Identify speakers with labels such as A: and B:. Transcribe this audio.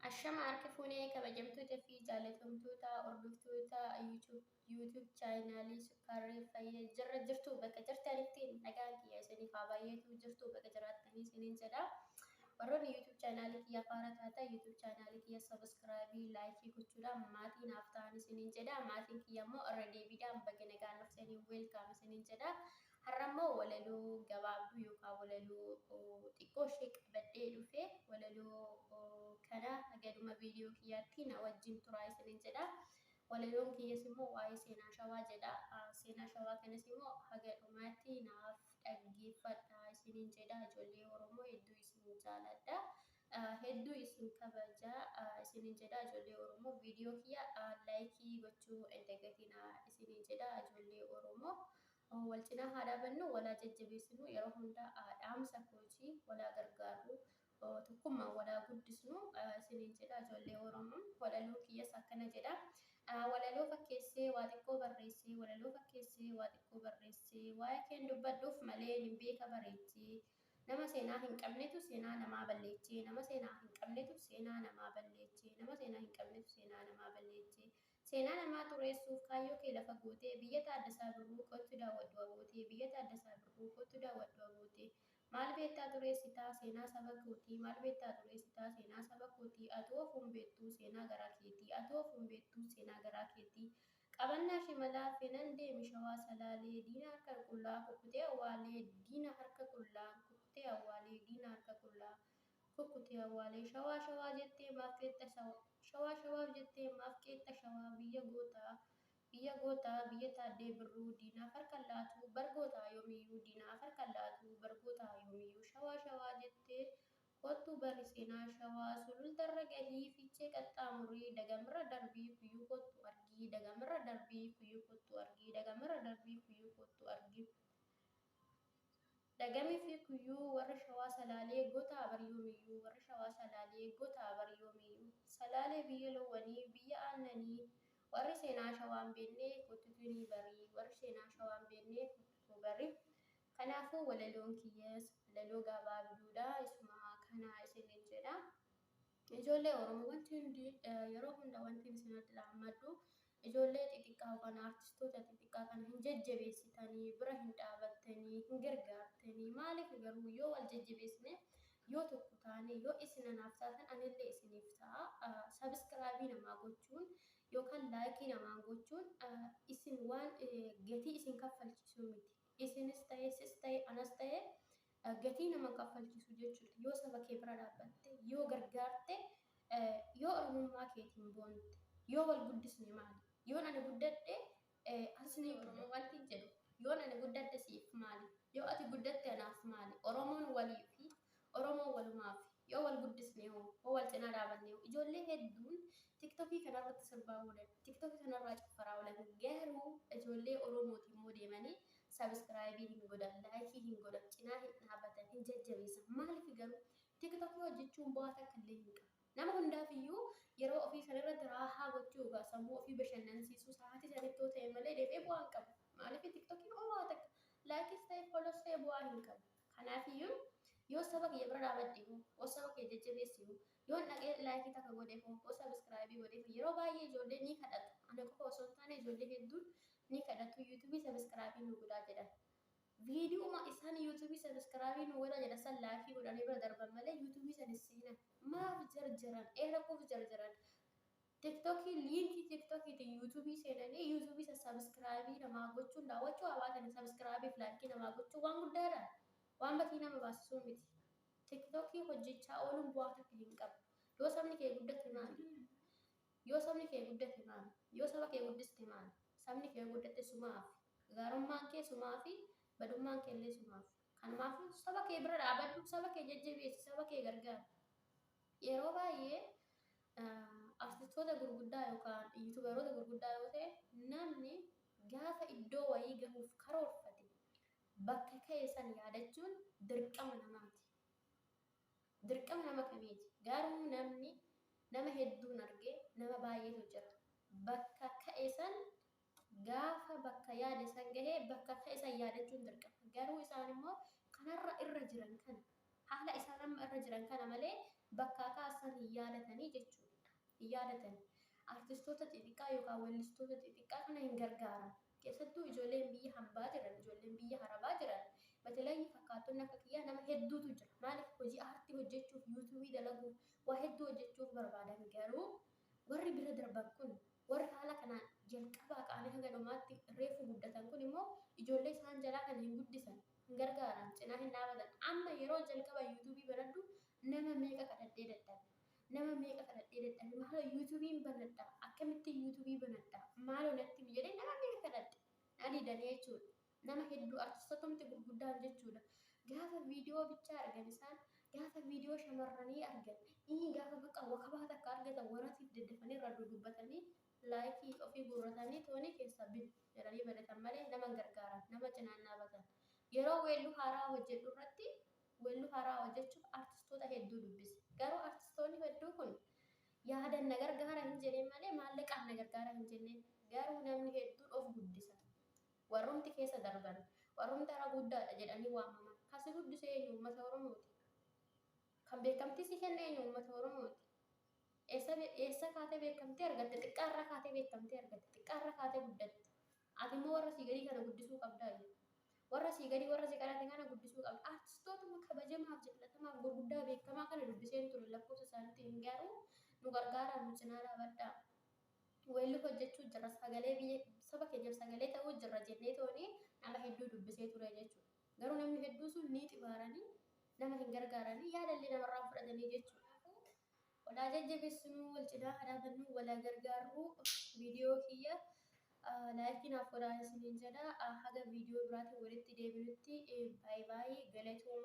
A: Ashama harka fuunee kabajamtoota fi jaalatamtoota hordoftoota YouTube chaayinaalii Sukkaarree Fayyee jirra jirtu bakka jirtanitti nagaan kiyya isiniif haa baay'atu jirtu bakka jiraattanii isiniin jedha. Warroonni YouTube chaayinaalii kiyya faara taata YouTube chaayinaalii kiyya sabiskiraayibii laayikii gochuudhaan maatii naaf ta'an isiniin jedha. Maatiin kiyya immoo irra deebiidhaan baga nagaan dhuftanii weelkaam isiniin jedha. Har'a immoo walaloo gabaabduu yookaan walaloo xiqqoo ishee qabadhee dhufe walaloo kana haga dhuma viidiyoo kiyyaatti na wajjin turaa isiniin jedha. Walaloon kiyyas immoo waa'ee seenaa shawaa jedha. Seenaa shawaa kanas immoo haga dhumaatti naaf dhaggeeffadha isiniin jedha. Ijoollee Oromoo hedduu isin jaaladha. Hedduu isin kabaja isiniin jedha ijoollee Oromoo. Viidiyoo kiyya laayikii gochuu hin dagatinaa isiniin jedha ijoollee Oromoo. Wal cinaa haa dhaabannu, wal haa jajjabeessinu, yeroo hunda dhaamsa kooti, wal haa gargaarru, tokkummaan wal haa guddisnu isiniin jedha ijoollee Oromoo. Walaloo kiyyas akkana jedha. Walaloo fakkeessee waa xiqqoo barreessee, walaloo fakkeessee waa xiqqoo barreessee, waa'ee keen dubbadhuuf malee nin beeka bareechee. Nama seenaa hin qabnetu seenaa namaa balleechee, nama seenaa hin qabnetu seenaa namaa balleechee, nama seenaa hin qabnetu seenaa namaa balleechee. Seenaa namaa xureessuuf kaayyoo kee lafa gootee Biyya Taaddasaa Birruu kottu daawwadhu abootee Biyya Taaddasaa Birruu kottu daawwadhu abootee Maal beektaa xureessitaa seenaa saba kootii Maal beektaa xureessitaa seenaa saba kootii Atuu ofuun beektuu seenaa garaa keetii Atuu ofuun beektuu seenaa garaa keetii Qabannaa shimalaa feenan deemi shawaa salaalee Diina harka qullaa kukkutee awwaalee Diina harka qullaa kukkutee awwaalee Diina harka qullaa kukkutee awwaalee Shawaa shawaa jettee maaf qeexxa Shawaa shawaaf jettee maaf qeexxa Shawaa biyya gootaa biyya gootaa biyya Taaddee Birruu diinaaf harka hin laatu bar gootaa yoomiyyuu diinaaf harka hin laatu bar gootaa yoomiyyuu Shawaa shawaa jettee kottuu bari seenaa Shawaa Sulultarra gahii Fiichee qaxxaamurii Dagamirra darbii Kuyyuu kottu argii Dagamirra darbii Kuyyuu kottu argii Dagamirra darbii Kuyyuu kottu argii. Dhagamii fi Kuyyuu warri Shawaa Salaalee gotaa bar yoomiyyuu warri Shawaa Salaalee gotaa bar yoomiyyuu Salaalee biyya loowwanii biyya aannanii warri seenaa Shawaa hin beekne kottutuu ni barii warri seenaa Shawaa hin beekne kottutuu barii Kanaafuu walaloon kiyyas walaloo gabaabduudha isuma kana isiniin jedha. Ijoollee Oromoo wanti hundi yeroo hunda wanti isinatti dhaammadhu ijoollee xixiqqaa yookaan aartistoota xixiqqaa kana hin jajjabeessitanii bira hin dhaabattanii hin gargaartanii maaliif garuu yoo wal jajjabeessine yoo tokko taane yoo isin anaaf taatan anillee isiniif ta'a sabiskiraabii namaa gochuun yookaan laayikii namaa gochuun isin waan gatii isin kaffalchiisuu miti isinis ta'e sis ta'e anas ta'e gatii nama kaffalchiisu jechuudha. Yoo saba kee bira dhaabbatte, yoo gargaarte, yoo Oromummaa keetiin boonte, yoo wal guddisne maali? Yoon ani guddadhe atis ni Oromoo wanti jedhu. Yoon ani guddadhe siif maali? Yoo ati guddatte anaaf maali? Oromoon walii fi Oromoon walumaaf. Yoo wal guddisne hoo, yoo wal cinaa dhaabanne hoo, ijoollee hedduun tiktokii kanarratti sirbaa oolan, tiktokii kanarraa caffaraa oolan. Garuu ijoollee Oromooti immoo deemanii Sabiskiraayibii hin godhan, laayikii hin godhan, cinaa hin dhaabatan, hin jajjabeessan. Maaliif garuu tiktokii hojjechuun bu'aa takka illee hin qabu. Nama hundaaf iyyuu yeroo ofii sanirratti raahaa gochuu yookaan sammuu ofii bashannansiisuu sa'aatii sanitti yoo ta'e malee deebi'ee bu'aa hin qabu. Maaliif tiktokiin homaa takka laayikis ta'e folos ta'e bu'aa hin qabu. Kanaaf iyyuu yoo saba kiyya bira dhaabadhe hoo, yoo saba kiyya jajjabeesse hoo, yoon dhaqee laayikii takka godheef hoo, yoo sabiskiraayibii godheef yeroo baay'ee ijoollee ni kadhatu. Ana qofa osoo hin taane ijoollee hedduun ni kadhatu YouTube sabiskiraabii nu godhaa jedhan. Viidiyuma isaan YouTube sabiskiraabii nu godhaa jedhan san laayikii godhanii bira darban malee YouTube san hin seenan. Maaf jarjaran? Ee rakkoof jarjaran. Tiktokii liinkii tiktokiitiin YouTube seenanii YouTube san sabiskiraabii namaa gochuun daawwachuu haa baatanii sabiskiraabii fi laayikii namaa gochuun waan guddaadha. Waan batii nama baasisuu miti. Tiktokii hojjechaa ooluun bu'aa takka hin qabu. Yoo sabni kee guddate maali? Yoo sabni kee guddate maali? Yoo saba kee guddiste maali? Sabni kee yoo guddate sumaafi. Gaarummaan kee sumaafi, badummaan kee illee sumaafi. Kanumaafuu saba kee bira dhaabadhu, saba kee jajjabeessi, saba kee gargaari. Yeroo baay'ee artistoota gurguddaa yookaan yuutubaroota gurguddaa yoo ta'e namni gaafa iddoo wayii gahuuf karoorfate bakka ka'e san yaadachuun dirqama namaati. Dirqama nama kamiiti? Garuu namni nama hedduun arge nama baay'eetu jira. Bakka ka'e san Gaafa bakka yaade san gahee bakka ka'e san yaadachuun dirqama. Garuu isaan immoo kanarra irra jiran kana haala isaan amma irra jiran kana malee bakkaa kaasan hin yaadatanii jechuudha. Hin yaadatani. Artistoota xixiqqaa yookaan weellistoota xixiqqaa kana hin gargaaran. Keessattuu ijoolleen biyya hambaa jiran, ijoolleen biyya harabaa jiran, batalayyi fakkaattonni akka kiyyaa nama hedduutu jira. Maaliif hojii aartii hojjechuuf, yuutuubii dalaguuf, waa hedduu hojjechuuf barbaadan garuu warri bira darban kun warri haala kanaan jalqabaa ka'anii haga dhumaatti reefu guddatan kun immoo ijoollee isaan jalaa kana hin guddisan, hin gargaaran, cinaa hin dhaabatan. Amma yeroo jalqaba yuutuubii banadhu nama meeqa kadhadhee dadhabe. Nama meeqa kadhadhee dadhabe. Maaloo yuutuubiin banadha. Akkamittiin yuutuubii banadha? Maaloo natti himi jedhee nama meeqa kadhadhe. Na didanii jechuudha. Nama hedduu artistotumti gurguddaan jechuudha. Gaafa viidiyoo bichaa argan isaan gaafa viidiyoo shamarranii argan ii gaafa bakka wakabaa takka argatan waratiif daddafanii irraa dudubbatanii laayikii ofii guurratanii toonii keessaa bin jedhanii badatan malee nama hin gargaaran nama cinaan dhaabatan. Yeroo weelluu haaraa hojjedhu irratti Weelluu haaraa hojjechuuf artistoota hedduu dubbise. Garuu artistoonni hedduu kun yaadan na gargaara hin jedheen malee maallaqaan na gargaara hin jenneen. Garuu namni hedduun of guddisa. Warrumti keessa darban, warrumti hara guddaadha jedhanii waamaman. Kan si guddise eenyu? Uummata Oromooti. Kan beekamtii si kenne eenyu? Uummata Oromooti. Eessa eessa kaatee beekamtii argatte? Xiqqaarraa kaatee beekamtii argatte. Xiqqaarraa kaatee guddatte. Ati immoo warra sii gadii kana guddisuu qabdaayyu. Warra sii gadii warra si kadhate kana guddisuu qabda. Artistootuma kabajamaaf jaallatamaaf gurguddaa beekamaa kana dubbiseen ture lakkoofsa isaaniitiin garuu nu gargaaraa nu cinaa dhaabadhaa. Weelluu hojjechuu jirra sagalee biyya saba keenyaaf sagalee ta'uu jirra jennee tooni nama hedduu dubbisee ture jechuudha. Garuu namni hedduu sun ni xibaaranii nama hin gargaaranii yaadallee namarraa fudhatanii jechuudha. Walaa jajjabeessinuu wal cinaa haa dhaabannu walaa gargaarru viidiyoo kiyya laayikii naaf godhaa isiniin jedha haga viidiyoo biraatiin walitti deebinutti baay baay galatoomaa.